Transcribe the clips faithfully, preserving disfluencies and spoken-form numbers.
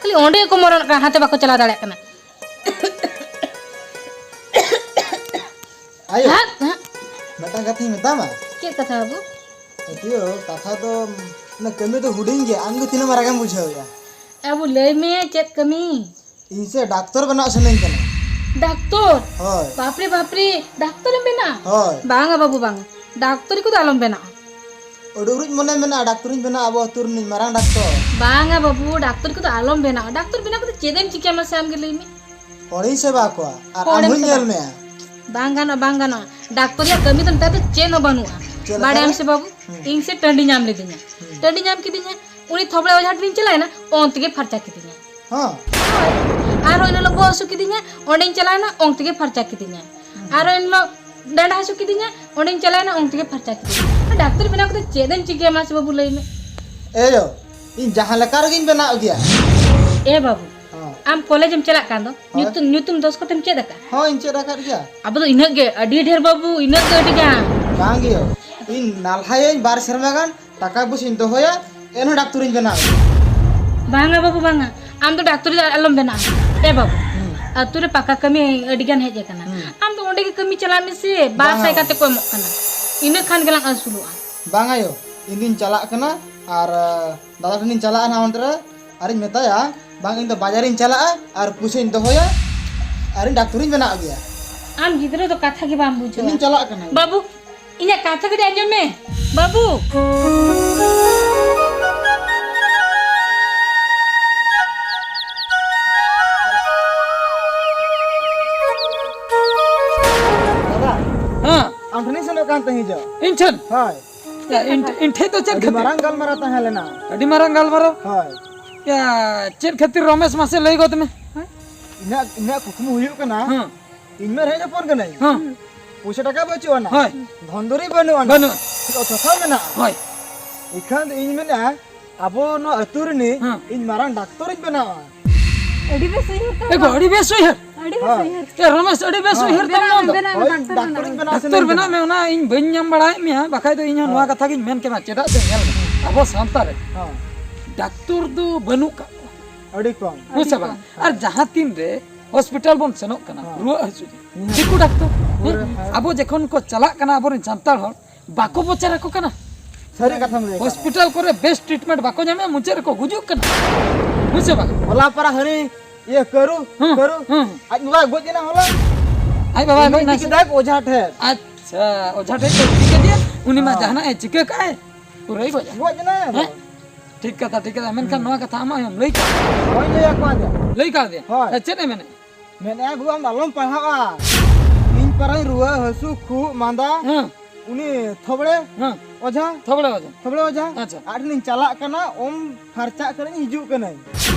ᱠᱷᱟᱹᱞᱤ ᱚᱸᱰᱮ ᱜᱮᱠᱚ ᱢᱚᱨᱚᱱᱚᱜ ᱠᱟᱱᱟ, ᱦᱟᱱᱛᱮ ᱵᱟᱠᱚ ᱪᱟᱞᱟᱣ ᱫᱟᱲᱮᱭᱟᱜ ᱠᱟᱱᱟ᱾ ᱟᱭᱳ, ᱦᱟᱸᱜ, ᱦᱟᱸᱜ᱾ ᱢᱤᱫᱴᱟᱝ ᱠᱟᱛᱷᱟᱧ ᱢᱮᱛᱟᱢᱟ᱾ ᱪᱮᱫ ᱠᱟᱛᱷᱟ ᱵᱟᱹᱵᱩ? ᱟᱭᱳ, ᱠᱟᱛᱷᱟ ᱫᱚ, ᱚᱱᱟ ᱠᱟᱹᱢᱤ ᱫᱚ ᱦᱩᱰᱤᱧ ᱜᱮᱭᱟ, ᱟᱢ ᱜᱮ ᱛᱤᱱᱟᱹᱜ ᱢᱟᱨᱟᱝ ᱮᱢ ᱵᱩᱡᱷᱟᱹᱣᱮᱫᱼᱟ? ᱟᱵᱚ ᱞᱟᱹᱭ ᱢᱮ, ᱪᱮᱫ ᱠᱟᱹᱢᱤ? ᱤᱧ ᱥᱮ ᱰᱟᱠᱛᱚᱨ ᱵᱮᱱᱟᱜ ᱥᱟᱱᱟᱧ ᱠᱟᱱᱟ᱾ ᱰᱟᱠᱛᱚᱨ? ᱦᱳᱭ᱾ ᱵᱟᱯᱨᱮ, ᱵᱟᱯᱨᱮ, ᱰᱟᱠᱛᱚᱨᱮᱢ ᱵᱮᱱᱟᱜᱼᱟ? ᱦᱳᱭ᱾ ᱵᱟᱝᱟ ᱵᱟᱹᱵᱩ, ᱵᱟᱝᱟ᱾ ᱰᱟᱠᱛᱚᱨᱤ ᱠᱚᱫᱚ ᱟᱞᱚᱢ ᱵᱮᱱᱟᱜᱼᱟ᱾ ᱟᱹᱰᱤ ᱩᱨᱤᱡ ᱢᱚᱱᱮ ᱢᱮᱱᱟᱜᱼᱟ, ᱰᱟᱠᱛᱚᱨᱤᱧ ᱵᱮᱱᱟᱜᱼᱟ, ᱟᱵᱚ ᱟᱹᱛᱩ ᱨᱤᱱᱤᱡ ᱢᱟᱨᱟᱝ ᱰᱟᱠᱛᱚᱨ᱾ ᱵᱟᱝᱟ ᱵᱟᱹᱵᱩ, ᱰᱟᱠᱛᱚᱨᱤ ᱠᱚᱫᱚ ᱟᱞᱚᱢ ᱵᱮᱱᱟᱜᱼᱟ᱾ ᱰᱟᱠᱛᱚᱨ ᱵᱮᱱᱟᱣ ᱠᱟᱛᱮ ᱪᱮᱫ ᱮᱢ ᱪᱤᱠᱟᱹᱭᱟ, ᱢᱟᱥᱮ ᱟᱢ ᱜᱮ ᱞᱟᱹᱭ ᱢᱮ᱾ ᱦᱚᱲᱤᱧ ᱥᱮᱵᱟ ᱠᱚᱣᱟ ᱟᱨ ᱦᱚᱲᱮᱢ ᱟᱢ ᱦᱚᱸᱧ ᱥᱮᱵᱟ ᱧᱮᱞ ᱢᱮᱭᱟ᱾ ᱵᱟᱝ ᱜᱟᱱᱚᱜᱼᱟ, ᱵᱟᱝ ᱜᱟᱱᱚᱜᱼᱟ᱾ ᱰᱟᱠᱛᱚᱨᱤᱭᱟᱜ ᱠᱟᱹᱢᱤ ᱫᱚ ᱱᱮᱛᱟᱨ ᱫᱚ ᱪᱮᱫ ᱦᱚᱸ ᱵᱟᱹᱱᱩᱜᱼᱟ᱾ ᱪᱮᱫ ᱞᱮᱠᱟ ᱵᱟᱲᱟᱭᱟᱢ ᱨᱮ? ᱥᱮ ᱵᱟᱹᱵᱩ? ᱦᱩᱸ᱾ ᱤᱧ ᱥᱮ ᱴᱟᱺᱰᱤ ᱧᱟᱢ ᱞᱤᱫᱤᱧᱟ᱾ ᱦᱩᱸ᱾ ᱴᱟᱺᱰᱤ ᱧᱟᱢ ᱠᱤᱫᱤᱧᱟ, ᱩᱱᱤ ᱛᱷᱚᱵᱲᱟ ᱚᱡᱷᱟ ᱴᱷᱮᱱᱤᱧ ᱪᱟᱞᱟᱣᱮᱱᱟ, ᱚᱱ ᱛᱮᱜᱮ ᱯᱷᱟᱨᱪᱟ ᱠᱤᱫᱤᱧᱟ᱾ ᱦᱚᱸ᱾ ᱦᱳᱭ᱾ ᱟᱨᱦᱚᱸ ᱤᱱᱟᱹ ᱦᱤᱞᱳᱜ ᱵᱚᱦᱚᱜ ᱦᱟᱹᱥᱩ ᱠᱤᱫᱤᱧᱟ, ᱚᱸᱰᱮᱧ ᱪᱟᱞᱟᱣᱮᱱᱟ, ᱚᱱ ᱛᱮᱜᱮ ᱯᱷᱟᱨᱪᱟ ᱠᱤᱫᱤᱧᱟ᱾ ᱦᱩᱸ᱾ ᱟᱨᱦᱚᱸ ᱮᱱ ᱦᱤᱞᱳᱜ ᱰᱟᱸᱰᱟ ᱦᱟᱹᱥᱩ ᱠᱤᱫᱤᱧᱟ, ᱚᱸᱰᱮᱧ ᱪᱟᱞᱟᱣᱮᱱᱟ, ᱚᱱ ᱛᱮᱜᱮ ᱯᱷᱟᱨᱪᱟ ᱠᱤᱫᱤᱧᱟ᱾ ᱰᱟᱠᱛᱚᱨ ᱵᱮᱱᱟᱣ ᱠᱟᱛᱮ ᱪᱮᱫ ᱮᱢ ᱪᱤᱠᱟᱹᱭᱟ, ᱢᱟᱥᱮ ᱵᱟᱹᱵᱩ, ᱞᱟᱹᱭ ᱢᱮ? ᱮᱭᱳ, ᱤᱧ ᱡᱟᱦᱟᱸ ᱞᱮᱠᱟ ᱨᱮᱜᱮᱧ ᱵᱮᱱᱟᱣ ᱜᱮᱭᱟ᱾ ᱮ ᱵᱟᱹᱵᱩ, ᱦᱚᱸ᱾ ᱟᱢ ᱠᱚᱞᱮᱡᱽ ᱮᱢ ᱪᱟᱞᱟᱜ ᱠᱟᱱ ᱫᱚ, ᱦᱳᱭ᱾ ᱧᱩᱛᱩᱢ, ᱧᱩᱛᱩᱢ ᱫᱚᱥᱠᱚᱛ ᱮᱢ ᱪᱮᱫ ᱟᱠᱟᱫ? ᱦᱚᱸ, ᱤᱧ ᱪᱮᱫ ᱟᱠᱟᱫ ᱜᱮᱭᱟ᱾ ᱟᱵᱚ ᱫᱚ ᱤᱱᱟᱹᱜ ᱜᱮ, ᱟᱹᱰᱤ ᱰᱷᱮᱨ ᱵᱟᱹᱵᱩ, ᱤᱱᱟᱹᱜ ᱜᱮ ᱟᱹᱰᱤ ᱜᱟᱱ᱾ ᱵᱟᱝ ᱜᱮᱭᱟ, ᱤᱧ ᱱᱟᱞᱦᱟᱭᱟᱹᱧ ᱵᱟᱨ ᱥᱮᱨᱢᱟ ᱜᱟᱱ, ᱴᱟᱠᱟ ᱯᱚᱭᱥᱟᱧ ᱫᱚᱦᱚᱭᱟ, ᱮᱱᱦᱚᱸ ᱰᱟᱠᱛᱚᱨᱤᱧ ᱵᱮᱱᱟᱜᱼᱟ᱾ ᱵᱟᱝᱟ ᱵᱟᱹᱵᱩ, ᱵᱟᱝᱟ, ᱟᱢ ᱫᱚ ᱰᱟᱠᱛᱚᱨᱤ ᱫᱚ ᱟᱞᱚᱢ ᱵᱮᱱᱟᱜᱼᱟ᱾ ᱮ ᱵᱟᱹᱵᱩ, ᱦᱩᱸ᱾ ᱟᱹᱛᱩ ᱨᱮ ᱯᱟᱠᱟ ᱠᱟᱹᱢᱤ ᱟᱹᱰᱤ ᱜᱟᱱ ᱦᱮᱡ ᱟᱠᱟᱱᱟ, ᱦᱩᱸ᱾ ᱟᱢ ᱫᱚ ᱚᱸᱰᱮ ᱜᱮ ᱠᱟᱹᱢᱤ ᱪᱟᱞᱟᱜ ᱢᱮᱥᱮ, ᱵᱟᱨ ᱵᱟᱝᱟ ᱥᱟᱭ ᱵᱟᱹᱵᱩ᱾ ᱠᱟᱛᱮ ᱠᱚ ᱮᱢᱚᱜ ᱠᱟᱱᱟ, ᱤᱱᱟᱹ ᱠᱷᱟᱱ ᱜᱮᱞᱟᱝ ᱟᱹᱥᱩᱞᱚᱜᱼᱟ᱾ ᱵᱟᱝ ᱟᱭᱳ, ᱤᱧ ᱫᱩᱧ ᱪᱟᱞᱟᱜ ᱠᱟᱱᱟ ᱟᱨ, ᱟᱸ, ᱫᱟᱫᱟ ᱴᱷᱮᱱᱤᱧ ᱪᱟᱞᱟᱜᱼᱟ ᱱᱟᱦᱟᱜ ᱚᱱᱛᱮ ᱨᱮ, ᱟᱨᱤᱧ ᱢᱮᱛᱟᱭᱟ, "ᱵᱟᱝ, ᱤᱧ ᱫᱚ ᱵᱟᱡᱟᱨᱤᱧ ᱪᱟᱞᱟᱜᱼᱟ ᱟᱨ ᱯᱩᱭᱥᱟᱹᱧ ᱫᱚᱦᱚᱭᱟ ᱟᱨᱤᱧ ᱰᱟᱠᱛᱚᱨᱤᱧ ᱵᱮᱱᱟᱜ ᱜᱮᱭᱟ᱾" ᱟᱢ ᱜᱤᱫᱽᱨᱟᱹ ᱫᱚ ᱠᱟᱛᱷᱟ ᱜᱮ ᱵᱟᱢ ᱵᱩᱡᱷᱟᱹᱣᱟ᱾ ᱤᱧᱤᱧ ᱪᱟᱞᱟᱜ ᱠᱟᱱᱟ᱾ ᱵᱟᱹᱵᱩ, ᱤᱧᱟᱹᱜ ᱠᱟᱛᱷᱟ ᱠᱟᱹᱴᱤᱡ ᱟᱸᱡᱚᱢ ᱢᱮ, ᱵᱟᱹᱵᱩ᱾ ᱫᱟᱫᱟ, ᱦᱮᱸ᱾ ᱟᱢ ᱴᱷᱮᱱᱤᱧ ᱥᱮᱱᱚᱜ ᱠᱟᱱ ᱛᱟᱦᱮᱸ ᱡᱚ᱾ ᱤᱧ ᱴᱷᱮᱱ? ᱦᱳᱭ᱾ ᱭᱟ, ᱤᱧ, ᱤᱧ ᱴᱷᱮᱱ ᱫᱚ ᱪᱮᱫ ᱟᱹᱰᱤ ᱠᱷᱟᱹᱛᱤᱨ? ᱢᱟᱨᱟᱝ ᱜᱟᱞᱢᱟᱨᱟᱣ ᱛᱟᱦᱮᱸ ᱞᱮᱱᱟ᱾ ᱟᱹᱰᱤ ᱢᱟᱨᱟᱝ ᱜᱟᱞᱢᱟᱨᱟᱣ? ᱦᱳᱭ᱾ ᱭᱟ, ᱪᱮᱫ ᱠᱷᱟᱹᱛᱤᱨ ᱨᱚᱢᱮᱥ, ᱢᱟᱥᱮ ᱞᱟᱹᱭ ᱜᱚᱫ ᱢᱮ? ᱤᱧᱟᱹᱜ, ᱤᱧᱟᱹᱜ ᱠᱩᱠᱢᱩ ᱦᱩᱭᱩᱜ ᱠᱟᱱᱟ, ᱦᱮᱸ᱾ ᱤᱧ ᱢᱟ ᱨᱮᱸᱜᱮᱡ ᱦᱚᱯᱚᱱ ᱠᱟᱹᱱᱟᱹᱧ᱾ ᱦᱮᱸ᱾ ᱯᱩᱭᱥᱟᱹ ᱴᱟᱠᱟ ᱵᱟᱹᱪᱩᱜ ᱟᱱᱟ᱾ ᱦᱳᱭ᱾ ᱫᱷᱚᱱ ᱫᱩᱨᱤᱵ ᱵᱟᱹᱱᱩᱜ ᱟᱱᱟ᱾ ᱵᱟᱹᱱᱩᱜ᱾ ᱚᱛᱷᱚᱪᱚ ᱢᱮᱱᱟᱜᱼᱟ᱾ ᱦᱳᱭ᱾ ᱤᱠᱷᱟᱹᱱ ᱫᱚ ᱤᱧ ᱢᱮᱱᱟ, ᱟᱵᱚ ᱱᱚᱣᱟ ᱟᱹᱛᱩ ᱨᱤᱱᱤᱡ ᱦᱮᱸ᱾ ᱤᱧ ᱢᱟᱨᱟᱝ ᱰᱟᱠᱛᱚᱨᱤᱧ ᱵᱮᱱᱟᱣᱟ᱾ ᱟᱹᱰᱤ ᱵᱮᱥ ᱩᱭᱦᱟᱹᱨ ᱛᱟᱢ᱾ ᱮ ᱜᱚ, ᱟᱹᱰᱤ ᱵᱮᱥ ᱩᱭᱦᱟᱹᱨ᱾ ᱟᱹᱰᱤ ᱵᱮᱥ ᱦᱳᱭ᱾ ᱩᱭᱦᱟᱹᱨ᱾ ᱮ ᱨᱚᱢᱮᱥ, ᱟᱹᱰᱤ ᱵᱮᱥ ᱦᱳᱭ᱾ ᱩᱭᱦᱟᱹᱨ ᱛᱟᱢ ᱵᱮᱱᱟᱣ ᱱᱚᱣᱟ ᱫᱚ᱾ ᱢᱮ, ᱦᱳᱭ, ᱰᱟᱠᱛᱚᱨ ᱰᱟᱠᱛᱚᱨᱤᱧ ᱰᱟᱠᱛᱚᱨ ᱵᱮᱱᱟᱣ ᱵᱮᱱᱟᱣ ᱢᱮ᱾ ᱢᱮ, ᱚᱱᱟ ᱤᱧ ᱵᱟᱹᱧ ᱧᱟᱢ ᱵᱟᱲᱟᱭᱮᱫ ᱢᱮᱭᱟ, ᱵᱟᱠᱷᱟᱡ ᱫᱚ ᱤᱧ ᱦᱚᱸ ᱱᱚᱣᱟ ᱦᱳᱭ᱾ ᱠᱟᱛᱷᱟ ᱜᱤᱧ ᱢᱮᱱ ᱠᱮᱢᱟ᱾ ᱪᱮᱫᱟᱜ ᱥᱮ ᱧᱮᱞ ᱢᱮ, ᱦᱳᱭ᱾ ᱟᱵᱚ ᱥᱟᱶᱛᱟ ᱨᱮ ᱦᱳᱭ᱾ ᱰᱟᱠᱛᱚᱨ ᱫᱚ ᱵᱟᱹᱱᱩᱜ ᱠᱟᱜ ᱠᱚᱣᱟ᱾ ᱟᱹᱰᱤ ᱠᱚᱢ᱾ ᱦᱮᱸ ᱥᱮ ᱵᱟᱝ? ᱟᱨ ᱡᱟᱦᱟᱸ ᱛᱤᱱ ᱨᱮ ᱦᱚᱥᱯᱤᱴᱟᱞ ᱵᱚᱱ ᱥᱮᱱᱚᱜ ᱠᱟᱱᱟ, ᱦᱮᱸ᱾ ᱨᱩᱣᱟᱹᱜ ᱦᱟᱹᱥᱩ ᱨᱮ, ᱦᱮᱸ᱾ ᱫᱤᱠᱩ ᱰᱟᱠᱛᱚᱨ, ᱯᱩᱨᱟᱹ, ᱦᱮᱸ? ᱦᱮᱸ᱾ ᱟᱵᱚ ᱡᱚᱠᱷᱚᱱ ᱠᱚ ᱪᱟᱞᱟᱜ ᱠᱟᱱᱟ ᱟᱵᱚᱨᱮᱱ ᱥᱟᱱᱛᱟᱲ ᱦᱚᱲ, ᱵᱟᱠᱚ ᱯᱨᱚᱪᱟᱨ ᱟᱠᱚ ᱠᱟᱱᱟ᱾ ᱥᱟᱹᱨᱤ ᱠᱟᱛᱷᱟᱢ ᱞᱟᱹᱭ ᱠᱟᱫᱟ᱾ ᱦᱚᱥᱯᱤᱴᱟᱞ ᱠᱚᱨᱮ ᱵᱮᱥ ᱴᱨᱤᱴᱢᱮᱱᱴ ᱵᱟᱠᱚ ᱧᱟᱢᱮᱫᱼᱟ, ᱢᱩᱪᱟᱹᱫ ᱨᱮᱠᱚ ᱜᱩᱡᱩᱜ ᱠᱟᱱᱟ᱾ ᱦᱮᱸ ᱥᱮ ᱵᱟᱝ? ᱦᱚᱞᱟ ᱯᱟᱨᱟ ᱦᱟᱹᱱᱤ ᱤᱭᱟᱹ ᱠᱟᱹᱨᱩ, ᱦᱮᱸ, ᱠᱟᱹᱨᱩ, ᱦᱮᱸ᱾ ᱟᱡ ᱵᱟᱵᱟᱭ ᱜᱚᱡ ᱮᱱᱟ ᱦᱚᱞᱟ᱾ ᱟᱡ ᱵᱟᱵᱟᱭ ᱩᱱᱤ ᱜᱚᱡ ᱮᱱᱟ ᱤᱫᱤ ᱥᱮ? ᱠᱮᱫᱟᱭ ᱚᱡᱷᱟ ᱴᱷᱮᱱ᱾ ᱟᱪᱪᱷᱟ, ᱚᱡᱷᱟ ᱴᱷᱮᱱ ᱠᱚ ᱤᱫᱤ ᱠᱮᱫᱮᱭᱟ, ᱩᱱᱤ ᱢᱟ ᱦᱮᱸ᱾ ᱡᱟᱦᱟᱱᱟᱜ ᱮ ᱪᱤᱠᱟᱹ ᱠᱟᱜᱼᱟᱭ, ᱯᱩᱨᱟᱹᱭ ᱜᱚᱡ ᱮᱱᱟ᱾ ᱜᱚᱡ ᱮᱱᱟᱭ ᱟᱫᱚ᱾ ᱦᱮᱸ? ᱴᱷᱤᱠ ᱠᱟᱛᱷᱟ, ᱴᱷᱤᱠ ᱠᱟᱛᱷᱟ᱾ ᱢᱮᱱᱠᱷᱟᱱ ᱦᱩᱸ᱾ ᱱᱚᱣᱟ ᱠᱟᱛᱷᱟ ᱟᱢ ᱟᱭᱳᱢ ᱞᱟᱹᱭ ᱠᱟᱜ? ᱦᱳᱭ, ᱞᱟᱹᱭ ᱟᱠᱚᱣᱟ ᱫᱮ᱾ ᱞᱟᱹᱭ ᱠᱟᱣᱫᱮᱭᱟ? ᱦᱳᱭ᱾ ᱮ, ᱪᱮᱫ ᱮ ᱢᱮᱱᱮᱫ? ᱢᱮᱱᱮᱫᱼᱟᱭ, "ᱵᱟᱹᱵᱩ, ᱟᱢ ᱫᱚ ᱟᱞᱚᱢ ᱯᱟᱲᱦᱟᱜᱼᱟ᱾ ᱤᱧ ᱯᱟᱨᱟᱧ ᱨᱩᱣᱟᱹ ᱦᱟᱹᱥᱩ, ᱠᱷᱩᱜ ᱢᱟᱸᱫᱟ, ᱦᱮᱸ᱾ ᱩᱱᱤ ᱛᱷᱚᱵᱲᱮ ᱦᱮᱸ᱾ ᱚᱡᱷᱟ, ᱛᱷᱚᱵᱲᱮ ᱚᱡᱷᱟ᱾ ᱛᱷᱚᱵᱲᱮ ᱚᱡᱷᱟ, ᱟᱪᱪᱷᱟ᱾ ᱟᱡ ᱴᱷᱮᱱᱤᱧ ᱪᱟᱞᱟᱜ ᱠᱟᱱᱟ, ᱚᱢ ᱯᱷᱟᱨᱪᱟᱜ ᱠᱟᱹᱱᱟᱹᱧ, ᱦᱤᱡᱩᱜ ᱠᱟᱹᱱᱟᱹᱧ᱾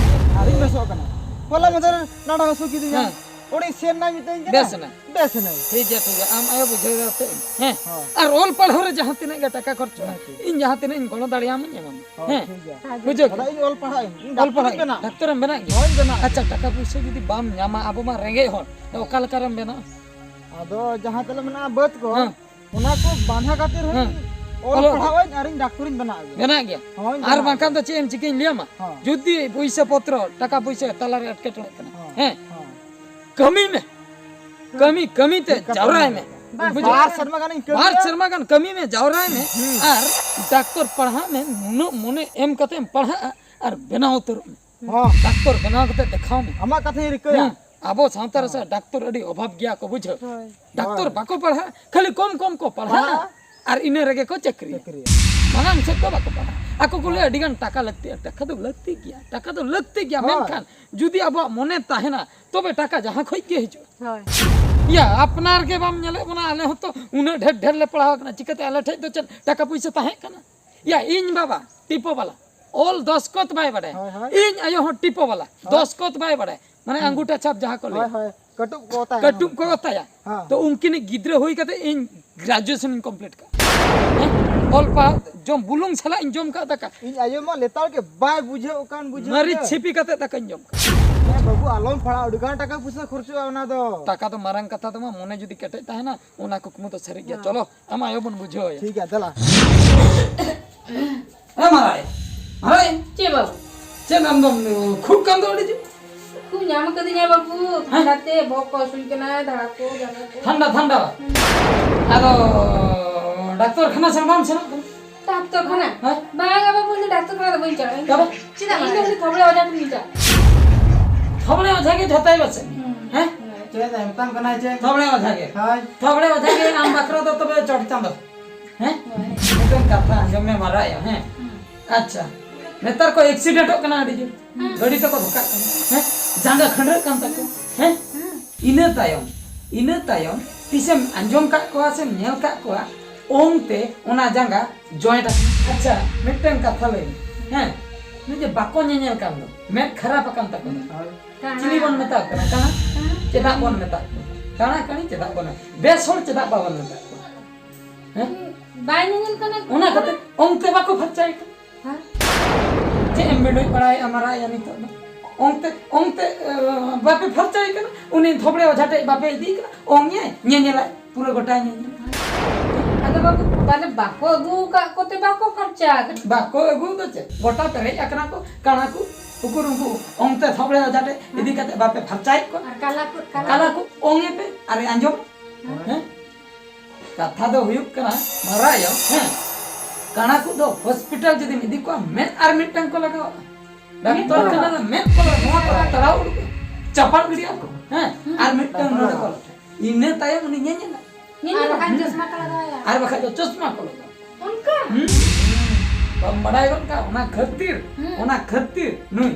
ᱟᱨᱤᱧ ᱵᱮᱥᱚᱜ ᱠᱟᱱᱟ᱾ ᱦᱚᱞᱟ ᱢᱟᱫᱷᱮᱨ ᱰᱟᱸᱰᱟ ᱦᱟᱹᱥᱩ ᱠᱤᱫᱤᱧᱟ᱾ ᱦᱮᱸ᱾ ᱚᱸᱰᱮᱧ ᱥᱮᱱ ᱮᱱᱟ, ᱢᱤᱛᱟᱹᱧ ᱠᱟᱱᱟ, ᱵᱮᱥ ᱮᱱᱟ᱾ ᱵᱮᱥ ᱮᱱᱟᱹᱧ᱾ ᱴᱷᱤᱠ ᱜᱮᱭᱟ, ᱴᱷᱤᱠ ᱜᱮᱭᱟ᱾ ᱟᱢ ᱟᱭᱳ ᱵᱩᱡᱷᱟᱹᱣ ᱠᱟᱛᱮ, ᱦᱮᱸ? ᱦᱳᱭ᱾ ᱟᱨ ᱚᱞ ᱯᱟᱲᱦᱟᱣ ᱨᱮ ᱡᱟᱦᱟᱸ ᱛᱤᱱᱟᱹᱜ ᱜᱮ ᱴᱟᱠᱟ ᱠᱷᱚᱨᱪᱚᱜᱼᱟ, ᱦᱮᱸ, ᱴᱷᱤᱠ᱾ ᱤᱧ ᱡᱟᱦᱟᱸ ᱛᱤᱱᱟᱹᱜ ᱤᱧ ᱜᱚᱲᱚ ᱫᱟᱲᱮᱭᱟᱢᱟᱹᱧ ᱮᱢᱟᱢᱟ᱾ ᱦᱳᱭ, ᱦᱮᱸ? ᱴᱷᱤᱠ ᱜᱮᱭᱟ᱾ ᱦᱮᱸ, ᱵᱩᱡᱷᱟᱹᱣ ᱟᱫᱚ ᱠᱮᱫᱟ? ᱤᱧ ᱚᱞ ᱯᱟᱲᱦᱟᱜ ᱟᱹᱧ᱾ ᱤᱧ ᱚᱞ ᱰᱟᱠᱛᱚᱨ ᱯᱟᱲᱦᱟᱜ ᱤᱧ ᱵᱮᱱᱟᱜᱼᱟ᱾ ᱰᱟᱠᱛᱚᱨᱮᱢ ᱵᱮᱱᱟᱜ ᱜᱮᱭᱟ? ᱦᱳᱭ, ᱵᱮᱱᱟᱜ᱾ ᱟᱪᱪᱷᱟ, ᱴᱟᱠᱟ ᱯᱩᱭᱥᱟᱹ ᱡᱩᱫᱤ ᱵᱟᱢ ᱧᱟᱢᱟ, ᱟᱵᱚ ᱢᱟ ᱨᱮᱸᱜᱮᱡ ᱦᱚᱲ, ᱛᱚ ᱚᱠᱟ ᱞᱮᱠᱟᱨᱮᱢ ᱵᱮᱱᱟᱜᱼᱟ? ᱟᱫᱚ ᱡᱟᱦᱟᱸ ᱛᱤᱱᱟᱹᱜ ᱢᱮᱱᱟᱜᱼᱟ ᱵᱟᱹᱫᱽ ᱠᱚ, ᱦᱮᱸ᱾ ᱚᱱᱟ ᱠᱚ ᱵᱟᱸᱫᱷᱟ ᱠᱟᱛᱮ ᱨᱮᱦᱚᱸ ᱦᱮᱸ᱾ ᱚᱞᱚᱜ ᱚᱞ ᱯᱟᱲᱦᱟᱜ ᱟᱹᱧ ᱟᱨᱤᱧ ᱰᱟᱠᱛᱚᱨᱤᱧ ᱵᱮᱱᱟᱜ ᱜᱮᱭᱟ᱾ ᱵᱮᱱᱟᱜ ᱜᱮᱭᱟ᱾ ᱦᱳᱭ, ᱟᱨ ᱵᱮᱱᱟᱜ ᱵᱟᱝᱠᱷᱟᱱ ᱜᱮᱭᱟ᱾ ᱫᱚ ᱪᱮᱫ ᱮᱢ ᱪᱤᱠᱟᱹᱧ ᱞᱟᱹᱭᱟᱢᱟ? ᱦᱮᱸ᱾ ᱡᱩᱫᱤ ᱯᱩᱭᱥᱟᱹ ᱯᱚᱛᱨᱚ, ᱴᱟᱠᱟ ᱯᱩᱭᱥᱟᱹ ᱛᱟᱞᱟᱨᱮ ᱮᱴᱠᱮᱴᱚᱬᱮᱜ ᱠᱟᱱᱟ, ᱦᱮᱸ᱾ ᱦᱮᱸ᱾ ᱠᱟᱹᱢᱤ ᱢᱮ᱾ ᱠᱟᱹᱢᱤ, ᱠᱟᱹᱢᱤ ᱛᱮ ᱢᱤᱫ ᱠᱟᱛᱷᱟ ᱡᱟᱣᱨᱟᱭ ᱢᱮ᱾ ᱢᱮᱱᱟᱜᱼᱟ᱾ ᱵᱟᱥ, ᱵᱩᱡᱷᱟᱹᱣ? ᱵᱟᱨ ᱥᱮᱨᱢᱟ ᱜᱟᱱᱤᱧ ᱠᱟᱹᱢᱤᱭᱟ᱾ ᱵᱟᱨ ᱥᱮᱨᱢᱟ ᱜᱟᱱ ᱠᱟᱹᱢᱤ ᱢᱮ, ᱡᱟᱣᱨᱟᱭ ᱢᱮ᱾ ᱦᱩᱸ᱾ ᱟᱨ ᱰᱟᱠᱛᱚᱨ ᱯᱟᱲᱦᱟᱜ ᱢᱮ, ᱱᱩᱱᱟᱹᱜ ᱢᱚᱱᱮ ᱮᱢ ᱠᱟᱛᱮᱢ ᱯᱟᱲᱦᱟᱜᱼᱟ ᱟᱨ ᱵᱮᱱᱟᱣ ᱩᱛᱟᱹᱨᱚᱜ ᱢᱮ᱾ ᱦᱚᱸ᱾ ᱰᱟᱠᱛᱚᱨ ᱵᱮᱱᱟᱣ ᱠᱟᱛᱮ ᱫᱮᱠᱷᱟᱣ ᱢᱮ᱾ ᱟᱢᱟᱜ ᱠᱟᱛᱷᱟᱧ ᱨᱤᱠᱟᱹᱭᱟ᱾ ᱦᱩᱸ᱾ ᱟᱵᱚ ᱥᱟᱶᱛᱟ ᱨᱮ ᱥᱮ ᱦᱚᱸ᱾ ᱰᱟᱠᱛᱚᱨ ᱟᱹᱰᱤ ᱚᱵᱷᱟᱵᱽ ᱜᱮᱭᱟ ᱠᱚ, ᱵᱩᱡᱷᱟᱹᱣ᱾ ᱦᱳᱭ᱾ ᱰᱟᱠᱛᱚᱨ ᱦᱳᱭ᱾ ᱵᱟᱠᱚ ᱯᱟᱲᱦᱟᱜ, ᱠᱷᱟᱹᱞᱤ ᱠᱚᱢ ᱠᱚᱢ ᱠᱚ ᱯᱟᱲᱦᱟᱜᱼᱟ᱾ ᱯᱟᱲᱦᱟᱜᱼᱟ᱾ ᱟᱨ ᱤᱱᱟᱹ ᱨᱮᱜᱮ ᱠᱚ ᱪᱟᱹᱠᱨᱤᱭᱟ᱾ ᱪᱟᱹᱠᱨᱤᱭᱟ᱾ ᱢᱟᱲᱟᱝ ᱥᱮᱫ ᱫᱚ ᱵᱟᱠᱚ ᱯᱟᱲᱦᱟᱜᱼᱟ᱾ ᱟᱠᱚ ᱠᱚ ᱞᱟᱹᱭᱟ, ᱦᱳᱭ᱾ "ᱟᱹᱰᱤ ᱜᱟᱱ ᱴᱟᱠᱟ ᱞᱟᱹᱠᱛᱤᱜᱼᱟ", ᱴᱟᱠᱟ ᱫᱚ ᱞᱟᱹᱠᱛᱤ ᱜᱮᱭᱟ, ᱴᱟᱠᱟ ᱫᱚ ᱞᱟᱹᱠᱛᱤ ᱜᱮᱭᱟ, ᱦᱳᱭ᱾ ᱢᱮᱱᱠᱷᱟᱱ ᱡᱩᱫᱤ ᱟᱵᱚᱣᱟᱜ ᱢᱚᱱᱮ ᱛᱟᱦᱮᱱᱟ, ᱛᱚᱵᱮ ᱴᱟᱠᱟ ᱡᱟᱦᱟᱸ ᱠᱷᱚᱡ ᱜᱮ ᱦᱤᱡᱩᱜᱼᱟ᱾ ᱦᱳᱭ᱾ ᱭᱟ, ᱟᱯᱱᱟᱨ ᱜᱮ ᱵᱟᱢ ᱧᱮᱞᱮᱫ ᱵᱚᱱᱟ, ᱟᱞᱮ ᱦᱚᱸᱛᱚ ᱩᱱᱟᱹᱜ ᱰᱷᱮᱨ ᱰᱷᱮᱨ ᱞᱮ ᱯᱟᱲᱦᱟᱣ ᱠᱟᱱᱟ, ᱪᱤᱠᱟᱹᱛᱮ ᱟᱞᱮ ᱴᱷᱮᱡ ᱫᱚ ᱪᱮᱫ ᱴᱟᱠᱟ ᱯᱩᱭᱥᱟᱹ ᱛᱟᱦᱮᱸ ᱠᱟᱱᱟ? ᱭᱟ, ᱤᱧ ᱵᱟᱵᱟ ᱴᱤᱯᱳ ᱵᱟᱞᱟ, ᱚᱞ ᱫᱚᱥᱠᱚᱛ ᱵᱟᱭ ᱵᱟᱰᱟᱭᱟ᱾ ᱦᱳᱭ, ᱦᱳᱭ᱾ ᱤᱧ ᱟᱭᱳ ᱦᱚᱸ ᱴᱤᱯᱳ ᱵᱟᱞᱟ, ᱦᱳᱭ᱾ ᱫᱚᱥᱠᱚᱛ ᱵᱟᱭ ᱵᱟᱰᱟᱭᱟ᱾ ᱢᱟᱱᱮ ᱦᱩᱸ᱾ ᱟᱝᱜᱩᱴᱷᱟ ᱪᱷᱟᱯ ᱡᱟᱦᱟᱸ ᱠᱚ ᱞᱟᱹᱭᱟ᱾ ᱦᱳᱭ, ᱦᱳᱭ᱾ ᱠᱟᱹᱴᱩᱵ ᱠᱚ ᱚᱛᱟᱭᱟ᱾ ᱠᱟᱹᱴᱩᱵ ᱠᱚ ᱚᱛᱟᱭᱟ᱾ ᱦᱮᱸ᱾ ᱛᱚ ᱩᱱᱠᱤᱱᱤᱡ ᱜᱤᱫᱽᱨᱟᱹ ᱦᱩᱭ ᱠᱟᱛᱮ ᱤᱧ graduation ᱤᱧ complete ᱠᱟᱜᱼᱟ᱾ ᱦᱮᱸ? ᱚᱞ ᱯᱟᱲᱦᱟᱣ ᱡᱚᱢ ᱵᱩᱞᱩᱝ ᱥᱟᱞᱟᱜ ᱤᱧ ᱡᱚᱢ ᱠᱟᱜ ᱫᱟᱠᱟ᱾ ᱤᱧ ᱟᱭᱳ ᱢᱟ ᱞᱮᱛᱟᱲ ᱜᱮ ᱵᱟᱭ ᱵᱩᱡᱷᱟᱹᱣ ᱠᱟᱱ ᱵᱩᱡᱷᱟᱹᱣ ᱢᱟᱹᱨᱤᱪ ᱜᱮ᱾ ᱥᱤᱯᱤ ᱠᱟᱛᱮ ᱫᱟᱠᱟᱧ ᱡᱚᱢ ᱠᱟᱜᱼᱟ᱾ ᱦᱮᱸ ᱵᱟᱹᱵᱩ, ᱟᱞᱚᱢ ᱯᱟᱲᱦᱟᱜᱼᱟ, ᱟᱹᱰᱤ ᱜᱟᱱ ᱴᱟᱠᱟ ᱯᱩᱭᱥᱟᱹ ᱠᱷᱚᱨᱪᱚᱜᱼᱟ ᱚᱱᱟ ᱫᱚ᱾ ᱴᱟᱠᱟ ᱫᱚ ᱢᱟᱨᱟᱝ ᱠᱟᱛᱷᱟ ᱫᱚ ᱵᱟᱝ, ᱢᱚᱱᱮ ᱡᱩᱫᱤ ᱠᱮᱴᱮᱡ ᱛᱟᱦᱮᱱᱟ, ᱚᱱᱟ ᱠᱩᱠᱢᱩ ᱫᱚ ᱥᱟᱹᱨᱤ ᱜᱮᱭᱟ᱾ ᱦᱮᱸ᱾ ᱪᱚᱞᱚ, ᱟᱢ ᱟᱭᱳ ᱵᱚᱱ ᱵᱩᱡᱷᱟᱹᱣ ᱟᱭᱟ᱾ ᱴᱷᱤᱠ ᱜᱮᱭᱟ, ᱫᱮᱞᱟ᱾ ᱮ ᱢᱟᱨᱟᱭ, ᱢᱟᱨᱟᱭ᱾ ᱪᱮᱫ ᱵᱟᱹᱵᱩ? ᱪᱮᱫ ᱟᱢ ᱫᱚᱢ ᱠᱷᱩᱜ ᱠᱟᱱ ᱫᱚ ᱟᱹᱰᱤ ᱡᱳᱨ? ᱠᱷᱩᱜ ᱧᱟᱢ ᱠᱟᱫᱤᱧᱟ ᱵᱟᱹᱵᱩ, ᱦᱮᱸ? ᱴᱷᱟᱱᱰᱟ ᱛᱮ ᱵᱚᱦᱚᱜ ᱠᱚ ᱦᱟᱹᱥᱩᱧ ᱠᱟᱱᱟ, ᱫᱷᱟᱲᱟ ᱠᱚ, ᱡᱟᱸᱜᱟ ᱠᱚ᱾ ᱴᱷᱟᱱᱰᱟ, ᱴᱷᱟᱱᱰᱟ? ᱦᱩᱸ᱾ ᱟᱫᱚ ᱰᱟᱠᱛᱚᱨ ᱠᱷᱟᱱᱟ ᱥᱮᱱ ᱵᱟᱢ ᱥᱮᱱᱚᱜ ᱠᱟᱱᱟ? ᱰᱟᱠᱛᱚᱨ ᱠᱷᱟᱱᱟ? ᱦᱮᱸ? ᱵᱟᱝᱟ ᱵᱟᱹᱵᱩ, ᱤᱧ ᱫᱚ ᱰᱟᱠᱛᱚᱨ ᱠᱷᱟᱱᱟ ᱫᱚ ᱵᱟᱹᱧ ᱪᱟᱞᱟᱜᱼᱟ᱾ ᱤᱧ ᱫᱚ, ᱛᱚᱵᱮ? ᱪᱮᱫᱟᱜ ᱤᱧ ᱫᱚ ᱵᱟᱝ? ᱩᱱᱤ ᱛᱷᱚᱵᱲᱟ ᱚᱡᱷᱟ ᱴᱷᱮᱱ ᱜᱤᱧ ᱪᱟᱞᱟᱜᱼᱟ᱾ ᱛᱷᱚᱵᱲᱟ ᱚᱡᱷᱟ ᱜᱮ ᱡᱷᱚᱛᱚᱭ ᱵᱟᱥᱮ? ᱦᱩᱸ᱾ ᱦᱮᱸ? ᱪᱮᱫ ᱮ ᱢᱮᱛᱟᱢ ᱠᱟᱱᱟᱭ ᱪᱮ? ᱛᱷᱚᱵᱲᱟ ᱚᱡᱷᱟ ᱜᱮ᱾ ᱦᱳᱭ᱾ ᱛᱷᱚᱵᱲᱟ ᱚᱡᱷᱟ ᱜᱮ ᱟᱢ ᱵᱟᱠᱷᱨᱟ ᱫᱚ ᱛᱚᱵᱮ ᱪᱚᱴ ᱪᱟᱸᱫᱚ᱾ ᱦᱮᱸ? ᱦᱳᱭ᱾ ᱢᱤᱫᱴᱮᱱ ᱠᱟᱛᱷᱟ ᱟᱸᱡᱚᱢ ᱢᱮ ᱢᱟᱨᱟᱭᱟ, ᱦᱮᱸ? ᱦᱩᱸ᱾ ᱟᱪᱪᱷᱟ, ᱱᱮᱛᱟᱨ ᱠᱚ accidentᱚᱜ ᱠᱟᱱᱟ ᱟᱹᱰᱤ ᱡᱳᱨ᱾ ᱦᱩᱸ᱾ ᱜᱟᱹᱰᱤ ᱛᱮᱠᱚ ᱫᱷᱚᱠᱟᱜ ᱠᱟᱱᱟ, ᱦᱮᱸ? ᱡᱟᱸᱜᱟ ᱠᱷᱟᱹᱱᱰᱨᱟᱹᱜ ᱠᱟᱱ ᱛᱟᱠᱚᱣᱟ, ᱦᱩᱸ᱾ ᱦᱮᱸ? ᱦᱩᱸ᱾ ᱤᱱᱟᱹ ᱛᱟᱭᱚᱢ, ᱤᱱᱟᱹ ᱛᱟᱭᱚᱢ ᱛᱤᱥᱮᱢ ᱟᱸᱡᱚᱢ ᱠᱟᱜ ᱠᱚᱣᱟ ᱥᱮᱢ ᱧᱮᱞ ᱠᱟᱜ ᱠᱚᱣᱟ ᱚᱝᱛᱮ ᱚᱱᱟ ᱡᱟᱸᱜᱟ joint ᱟᱠᱟᱱᱟ? ᱟᱪᱪᱷᱟ, ᱢᱤᱫᱴᱮᱱ ᱠᱟᱛᱷᱟ ᱞᱟᱹᱭ ᱢᱮ, ᱦᱮᱸ? ᱱᱩᱭ ᱡᱮ ᱵᱟᱠᱚ ᱧᱮᱧᱮᱞ ᱠᱟᱱ ᱫᱚ, ᱢᱮᱫ ᱠᱷᱟᱨᱟᱯ ᱟᱠᱟᱱ ᱛᱟᱠᱚ ᱫᱚ, ᱦᱳᱭ᱾ ᱠᱟᱬᱟ᱾ ᱪᱤᱞᱤ ᱵᱚᱱ ᱢᱮᱛᱟ ᱠᱚ ᱠᱟᱱᱟ? ᱠᱟᱬᱟ? ᱠᱟᱬᱟ᱾ ᱪᱮᱫᱟᱜ ᱵᱚᱱ ᱢᱮᱛᱟ ᱠᱚᱣᱟ? ᱠᱟᱬᱟ ᱠᱟᱹᱬᱤ ᱪᱮᱫᱟᱜ ᱵᱚᱱ, ᱵᱮᱥ ᱦᱚᱲ ᱪᱮᱫᱟᱜ ᱵᱟᱵᱚᱱ ᱢᱮᱛᱟ ᱠᱚᱣᱟ? ᱦᱮᱸ? ᱵᱟᱭ ᱧᱮᱧᱮᱞ ᱠᱟᱱᱟ᱾ ᱚᱱᱟ ᱠᱷᱟᱹᱛᱤᱨ ᱚᱱᱛᱮ ᱵᱟᱠᱚ ᱯᱷᱟᱨᱪᱟᱭ ᱠᱟᱱᱟ᱾ ᱦᱮᱸ? ᱪᱮᱫ ᱮᱢ ᱵᱮᱰᱚᱡ ᱵᱟᱲᱟᱭᱮᱫᱼᱟ ᱢᱟᱨᱟᱭᱟ ᱱᱤᱛᱚᱜ ᱫᱚ? ᱚᱱᱛᱮ, ᱚᱱᱛᱮ, ᱮ, ᱵᱟᱯᱮ ᱯᱷᱟᱨᱪᱟᱭ ᱠᱟᱱᱟ? ᱩᱱᱤ ᱛᱷᱚᱵᱲᱮ ᱚᱡᱷᱟ ᱴᱷᱮᱡ ᱵᱟᱯᱮ ᱤᱫᱤᱭᱮ ᱠᱟᱱᱟ? ᱚᱝ ᱧᱮ-, ᱧᱮᱧᱮᱞᱟᱭ, ᱯᱩᱨᱟᱹ ᱜᱚᱴᱟᱭ ᱧᱮᱧᱮᱞ᱾ ᱟᱫᱚ ᱵᱟᱹᱵᱩ, ᱛᱟᱦᱞᱮ ᱵᱟᱠᱚ ᱟᱹᱜᱩ ᱟᱠᱟᱫ ᱠᱚᱛᱮ ᱵᱟᱠᱚ ᱯᱷᱟᱨᱪᱟ ᱟᱠᱟᱱᱟ? ᱵᱟᱠᱚ ᱟᱹᱜᱩ ᱫᱚ ᱪᱮᱫ? ᱜᱚᱴᱟ ᱯᱮᱨᱮᱡ ᱟᱠᱟᱱᱟ ᱠᱚ, ᱠᱟᱬᱟ ᱠᱚ᱾ ᱩᱠᱩᱨ ᱩᱱᱠᱩ ᱚᱱᱛᱮ ᱛᱷᱚᱵᱲᱮ ᱚᱡᱷᱟ ᱴᱷᱮᱡ ᱤᱫᱤ ᱠᱟᱛᱮ ᱵᱟᱯᱮ ᱯᱷᱟᱨᱪᱟᱭᱮᱫ ᱠᱚᱣᱟ? ᱟᱨ ᱠᱟᱞᱟ ᱠᱚ, ᱠᱟᱞᱟ ᱠᱟᱞᱟ ᱠᱚ ᱚᱝ ᱮ ᱯᱮ, ᱟᱨᱮ ᱟᱸᱡᱚᱢ᱾ ᱦᱮᱸ? ᱦᱮᱸ? ᱠᱟᱛᱷᱟ ᱫᱚ ᱦᱩᱭᱩᱜ ᱠᱟᱱᱟ, ᱢᱟᱨᱟᱭᱟ, ᱦᱮᱸ, ᱠᱟᱬᱟ ᱠᱚ ᱫᱚ ᱦᱚᱥᱯᱤᱴᱟᱞ ᱡᱩᱫᱤᱢ ᱤᱫᱤ ᱠᱚᱣᱟ, ᱢᱮᱫ ᱟᱨ ᱢᱤᱫᱴᱟᱝ ᱠᱚ ᱞᱟᱜᱟᱣᱟ᱾ ᱰᱟᱠᱛᱚᱨ ᱠᱷᱟᱱᱟ ᱨᱮ ᱢᱮᱫ ᱠᱚ ᱞᱟᱜᱟᱣᱟ, ᱱᱚᱣᱟ ᱠᱚ ᱛᱟᱲᱟᱣ ᱩᱰᱩᱠ, ᱪᱟᱯᱟᱫ ᱜᱤᱰᱤᱭᱟ ᱠᱚ, ᱦᱮᱸ, ᱟᱨ ᱢᱤᱫᱴᱟᱝ ᱱᱚᱰᱮ ᱠᱚ ᱞᱟᱜᱟᱣᱟ᱾ ᱤᱱᱟᱹ ᱛᱟᱭᱚᱢ ᱩᱱᱤ ᱧᱮᱧᱮᱞᱟ᱾ ᱧᱮᱧᱮᱞᱟ᱾ ᱟᱨ ᱵᱟᱠᱷᱟᱱ ᱪᱚᱥᱢᱟ ᱠᱚ ᱞᱟᱜᱟᱣᱟᱭᱟ᱾ ᱟᱨ ᱵᱟᱠᱷᱟᱡ ᱫᱚ ᱪᱚᱥᱢᱟ ᱠᱚ ᱞᱟᱜᱟᱣᱟ᱾ ᱚᱱᱠᱟ? ᱦᱩᱸ? ᱵᱟᱢ ᱵᱟᱲᱟᱭ ᱜᱚᱫ ᱠᱟᱜ, ᱚᱱᱟ ᱠᱷᱟᱹᱛᱤᱨ, ᱦᱩᱸ᱾ ᱚᱱᱟ ᱠᱷᱟᱹᱛᱤᱨ ᱱᱩᱭ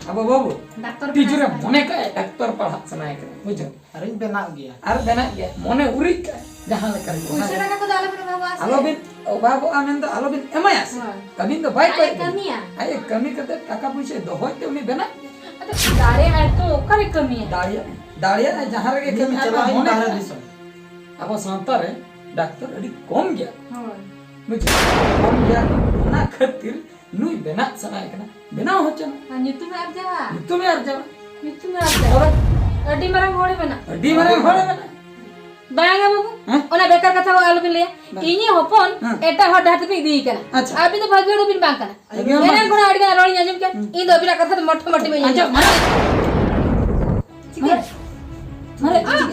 ᱟᱵᱚ ᱵᱟᱹᱵᱩ ᱰᱟᱠᱛᱚᱨ ᱛᱤᱡᱩ ᱨᱮ ᱵᱮᱱᱟᱣ ᱢᱚᱱᱮ ᱠᱟᱜ ᱰᱟᱠᱛᱚᱨ ᱯᱟᱲᱦᱟᱜ ᱥᱟᱱᱟᱭᱮ ᱠᱟᱱᱟ, ᱵᱩᱡᱷᱟᱹᱣ? ᱟᱨᱤᱧ ᱵᱮᱱᱟᱜ ᱜᱮᱭᱟ᱾ ᱟᱨ ᱵᱮᱱᱟᱜ ᱜᱮᱭᱟ, ᱢᱚᱱᱮ ᱩᱨᱤᱡ ᱠᱟᱜ, ᱡᱟᱦᱟᱸ ᱞᱮᱠᱟ ᱜᱮ᱾ ᱯᱩᱭᱥᱟᱹ ᱴᱟᱠᱟ ᱠᱚᱫᱚ ᱟᱞᱚᱵᱤᱱ ᱚᱵᱷᱟᱵᱚᱜᱼᱟ ᱥᱮ? ᱟᱞᱚᱵᱤᱱ ᱚᱵᱷᱟᱵᱚᱜᱼᱟ ᱢᱮᱱᱫᱚ ᱟᱞᱚᱵᱤᱱ ᱮᱢᱟᱭᱟ ᱥᱮ᱾ ᱦᱳᱭ᱾ ᱟᱹᱵᱤᱱ ᱫᱚ ᱵᱟᱭ ᱟᱡ ᱮ ᱠᱚᱭ ᱵᱤᱱᱟ᱾ ᱠᱟᱹᱢᱤᱭᱟ᱾ ᱟᱡ ᱮ ᱠᱟᱹᱢᱤ ᱠᱟᱛᱮ ᱴᱟᱠᱟ ᱯᱩᱭᱥᱟᱹ ᱫᱚᱦᱚᱭ ᱛᱮ ᱩᱱᱤ ᱵᱮᱱᱟᱜ ᱜᱮᱭᱟ᱾ ᱟᱫᱚ ᱫᱟᱲᱮᱭᱟᱜᱼᱟᱭ ᱛᱚ, ᱚᱠᱟᱨᱮ ᱠᱟᱹᱢᱤᱭᱟ? ᱫᱟᱲᱮᱭᱟᱜᱼᱟᱭ, ᱫᱟᱲᱮᱭᱟᱜᱼᱟᱭ ᱡᱟᱦᱟᱸ ᱨᱮᱜᱮ ᱤᱧ ᱠᱟᱹᱢᱤ, ᱟᱨ ᱪᱟᱞᱟᱜ ᱟᱹᱧ ᱢᱚᱱᱮ ᱵᱟᱦᱨᱮ ᱠᱟᱜ ᱫᱤᱥᱚᱢ᱾ ᱟᱵᱚ ᱥᱟᱶᱛᱟ ᱨᱮ ᱰᱟᱠᱛᱚᱨ ᱟᱹᱰᱤ ᱠᱚᱢ ᱜᱮᱭᱟ᱾ ᱦᱳᱭ᱾ ᱵᱩᱡᱷᱟᱹᱣ? ᱠᱚᱢ ᱜᱮᱭᱟ ᱠᱚ, ᱚᱱᱟ ᱠᱷᱟᱹᱛᱤᱨ ᱱᱩᱭ ᱵᱮᱱᱟᱜ ᱥᱟᱱᱟᱭᱮ ᱠᱟᱱᱟ, ᱵᱮᱱᱟᱣ ᱦᱚᱪᱚ ᱢᱮ᱾ ᱟᱨ ᱧᱩᱛᱩᱢᱮ ᱟᱨᱡᱟᱣᱟ᱾ ᱧᱩᱛᱩᱢᱮ ᱟᱨᱡᱟᱣᱟ᱾ ᱧᱩᱛᱩᱢᱮ ᱟᱨᱡᱟᱣᱟ᱾ ᱛᱚᱵᱮ? ᱟᱹᱰᱤ ᱢᱟᱨᱟᱝ ᱦᱚᱲᱮ ᱵᱮᱱᱟᱜᱼᱟ᱾ ᱟᱹᱰᱤ ᱢᱟᱨᱟᱝ ᱦᱚᱲᱮ ᱵᱮᱱᱟᱜᱼᱟ᱾ ᱵᱟᱝᱟ ᱵᱟᱹᱵᱩ, ᱦᱮᱸ? ᱚᱱᱟ ᱵᱮᱠᱟᱨ ᱠᱟᱛᱷᱟ ᱠᱚ ᱟᱞᱚᱵᱤᱱ ᱞᱟᱹᱭᱟ᱾ ᱵᱟᱝ᱾ ᱤᱧᱤᱡ ᱦᱚᱯᱚᱱ ᱦᱮᱸ᱾ ᱮᱴᱟᱜ ᱦᱚᱲ ᱰᱟᱦᱟᱨ ᱛᱮᱯᱮ ᱤᱫᱤᱭᱮ ᱠᱟᱱᱟ᱾ ᱟᱪᱪᱷᱟ᱾ ᱟᱹᱵᱤᱱ ᱫᱚ ᱵᱷᱟᱹᱜᱤ ᱦᱚᱲ ᱵᱤᱱ ᱵᱟᱝ ᱠᱟᱱᱟ᱾ ᱵᱷᱟᱹᱜᱤ ᱦᱚᱲ ᱮᱱᱟᱝ ᱵᱟᱝ᱾ ᱠᱷᱚᱱᱟᱜ ᱟᱹᱰᱤ ᱜᱟᱱ ᱨᱚᱲᱤᱧ ᱟᱸᱡᱚᱢ ᱠᱮᱫ, ᱦᱩᱸ᱾ ᱤᱧ ᱫᱚ ᱟᱹᱵᱤᱱᱟᱜ ᱠᱟᱛᱷᱟ ᱫᱚ ᱢᱚᱴᱷᱮ ᱢᱚᱴᱷᱮ ᱵᱟᱹᱧ ᱟᱸᱡᱚᱢ ᱟᱸᱡᱚᱢ, ᱢᱟᱱᱮ ᱪᱤᱠᱟᱹ? ᱢᱟᱱᱮ ᱪᱤᱠᱟᱹ?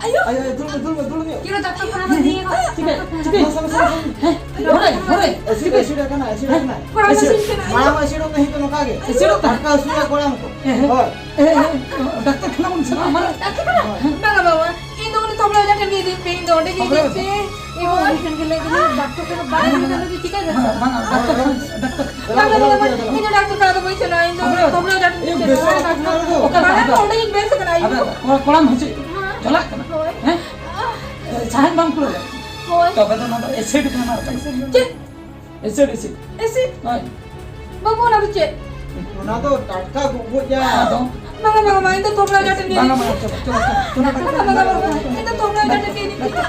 ᱟᱭᱳ! ᱟᱭᱳ, ᱟᱭᱳ, ᱫᱩᱲᱩᱵ ᱢᱮ, ᱫᱩᱲᱩᱵ ᱢᱮ, ᱫᱩᱲᱩᱵ ᱢᱮ᱾ ᱪᱤᱠᱟᱹ ᱫᱟᱠᱟ ᱠᱷᱟᱱᱟ ᱢᱟ ᱫᱤᱭᱮ ᱠᱚ᱾ ᱪᱤᱠᱟᱹ? ᱪᱤᱠᱟᱹ? ᱢᱟ, ᱥᱟᱵ ᱢᱮ, ᱥᱟᱵ ᱢᱮ, ᱥᱟᱵ ᱢᱮ᱾ ᱦᱮᱸ, ᱦᱚᱨᱮ, ᱦᱚᱨᱮ᱾ ᱮᱥᱤᱰ, ᱮᱥᱤᱰ ᱟᱠᱟᱱᱟ, ᱮᱥᱤᱰ ᱟᱠᱟᱱᱟ᱾ ᱠᱚᱲᱟ ᱮᱥᱤᱰ᱾ ᱢᱟᱥᱮ ᱠᱟᱱᱟ᱾ ᱢᱟᱲᱟᱝ ᱮᱥᱤᱰ ᱫᱚ ᱦᱩᱭᱩᱜ ᱱᱚᱝᱠᱟ ᱜᱮ᱾ ᱮᱥᱤᱰᱚᱜ ᱛᱟᱦᱮᱸᱫ᱾ ᱰᱟᱴᱠᱟ ᱦᱟᱹᱥᱩᱭᱟ ᱠᱚᱲᱟᱢ ᱠᱚ᱾ ᱦᱮᱸ, ᱦᱮᱸ᱾ ᱦᱳᱭ᱾ ᱮ, ᱮ, ᱮ, ᱰᱟᱠᱛᱟᱨ ᱠᱷᱟᱱᱟ ᱵᱚᱱ ᱪᱟᱞᱟᱜᱼᱟ, ᱢᱟᱨᱮ᱾ ᱰᱟᱠᱛᱟᱨ ᱠᱷᱟᱱᱟ? ᱦᱳᱭ᱾ ᱵᱟᱝᱟ ᱵᱟᱵᱟ, ᱤᱧ ᱫᱚ ᱩᱱᱤ ᱛᱚᱵᱞᱟ ᱚᱡᱷᱟ ᱴᱷᱮᱱ ᱜᱮ ᱤᱫᱤ ᱯᱮ, ᱤᱧ ᱫᱚ ᱚᱸᱰᱮ ᱜᱮ ᱛᱚᱵᱞᱟ ᱤᱫᱤ ᱯᱮ᱾ ᱤᱧ ᱵᱟᱵᱟ ᱴᱷᱮᱱ ᱜᱮ ᱞᱟᱹᱭ ᱫᱟᱹᱧ, ᱰᱟᱠᱛᱟᱨ ᱠᱷᱟᱱᱟ ᱵᱟᱝ ᱤᱫᱤ ᱠᱷᱟᱱ ᱫᱚ ᱪᱤᱠᱟᱹᱭ ᱵᱮᱥᱟ? ᱵᱟᱝᱟ, ᱰᱟᱠᱛᱟᱨ ᱠᱷᱟᱱᱟ, ᱰᱟᱠᱛᱟᱨ ᱠᱷᱟᱱᱟ᱾ ᱵᱟᱝᱟ ᱵᱟᱵᱟ, ᱤᱧ ᱫᱚ ᱰᱟᱠᱛᱟᱨ ᱠᱷᱟᱱᱟ ᱫᱚ ᱵᱟᱹᱧ ᱪᱟᱞᱟᱜᱼᱟ, ᱤᱧ ᱫᱚ ᱛᱚᱵᱞᱟ ᱚᱡᱷᱟ ᱴᱷᱮᱱ ᱤᱧ ᱪᱟᱞᱟᱜᱼᱟ, ᱰᱟᱠᱛᱟᱨ ᱠᱷᱟᱱᱟ᱾ ᱚᱠᱟ ᱨᱮ? ᱵᱟᱝᱟ, ᱚᱸᱰᱮ ᱜᱤᱧ ᱵᱮᱥ ᱟᱠᱟᱱᱟ, ᱤᱧ ᱟᱫᱚ ᱫᱚ᱾ ᱠᱚᱲᱟ-, ᱠᱚᱲᱟᱢ ᱦᱟᱹᱥᱩᱭᱮᱫ ᱢᱮᱭᱟ? ᱦᱮᱸ᱾ ᱪᱟᱞᱟᱜ ᱠᱟᱱᱟ? ᱦᱳᱭ᱾ ᱦᱮᱸ? ᱥᱟᱦᱮᱫ ᱵᱟᱢ ᱠᱩᱲᱟᱹᱣ ᱫᱟᱲᱮᱭᱟᱜ ᱠᱟᱱᱟ? ᱦᱳᱭ᱾ ᱛᱚᱵᱮ ᱫᱚ ᱱᱚᱣᱟ ᱫᱚ ᱮᱥᱤᱰ ᱵᱤᱢᱟᱨ ᱠᱟᱱᱟ᱾ ᱪᱮᱫ? Acid, acid. ᱮᱥᱤᱰ? ᱦᱳᱭ᱾ ᱵᱟᱹᱵᱩ, ᱚᱱᱟ ᱫᱚ ᱪᱮᱫ? ᱚᱱᱟ ᱫᱚ ᱴᱟᱴᱠᱟ ᱜᱚᱜᱚᱡᱼᱟ᱾ ᱟᱫᱚ? ᱵᱟᱝᱟ, ᱵᱟᱝᱟ, ᱵᱟᱝᱟ, ᱤᱧ ᱫᱚ ᱛᱚᱵᱞᱟ ᱚᱡᱷᱟ ᱴᱷᱮᱱ ᱜᱮ ᱵᱟᱝᱟ, ᱤᱫᱤ ᱵᱟᱝᱟ, ᱪᱚᱞᱚ, ᱪᱚᱞᱚ, ᱪᱚᱞᱚ, ᱪᱚᱞᱚ, ᱵᱟᱝᱟ, ᱵᱟᱝᱟ, ᱵᱟᱝᱟ, ᱤᱧ ᱫᱚ ᱛᱚᱵᱞᱟ ᱚᱡᱷᱟ ᱴᱷᱮᱱ ᱜᱮ ᱤᱫᱤ ᱠᱚᱣᱟ᱾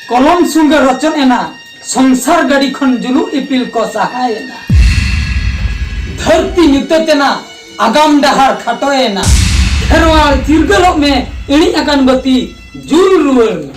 ᱠᱚᱞᱚᱢ ᱥᱩᱸᱜᱟᱹ ᱨᱚᱪᱚᱱ ᱮᱱᱟ, ᱥᱚᱝᱥᱟᱨ ᱜᱟᱹᱰᱤ ᱠᱷᱚᱱ ᱡᱩᱞᱩᱜ ᱤᱯᱤᱞ ᱠᱚ ᱥᱟᱦᱟᱭᱮᱱᱟ᱾ ᱫᱷᱟᱹᱨᱛᱤ ᱧᱩᱛᱟᱹᱛ ᱮᱱᱟ, ᱟᱜᱟᱢ ᱰᱟᱦᱟᱨ ᱠᱷᱟᱴᱚᱭᱮᱱᱟ᱾ ᱠᱷᱮᱨᱣᱟᱲ ᱪᱤᱨᱜᱟᱹᱞᱚᱜ ᱢᱮ, ᱤᱬᱤᱡ ᱟᱠᱟᱱ ᱵᱟᱹᱛᱤ ᱡᱩᱞ ᱨᱩᱣᱟᱹᱲ ᱢᱮ᱾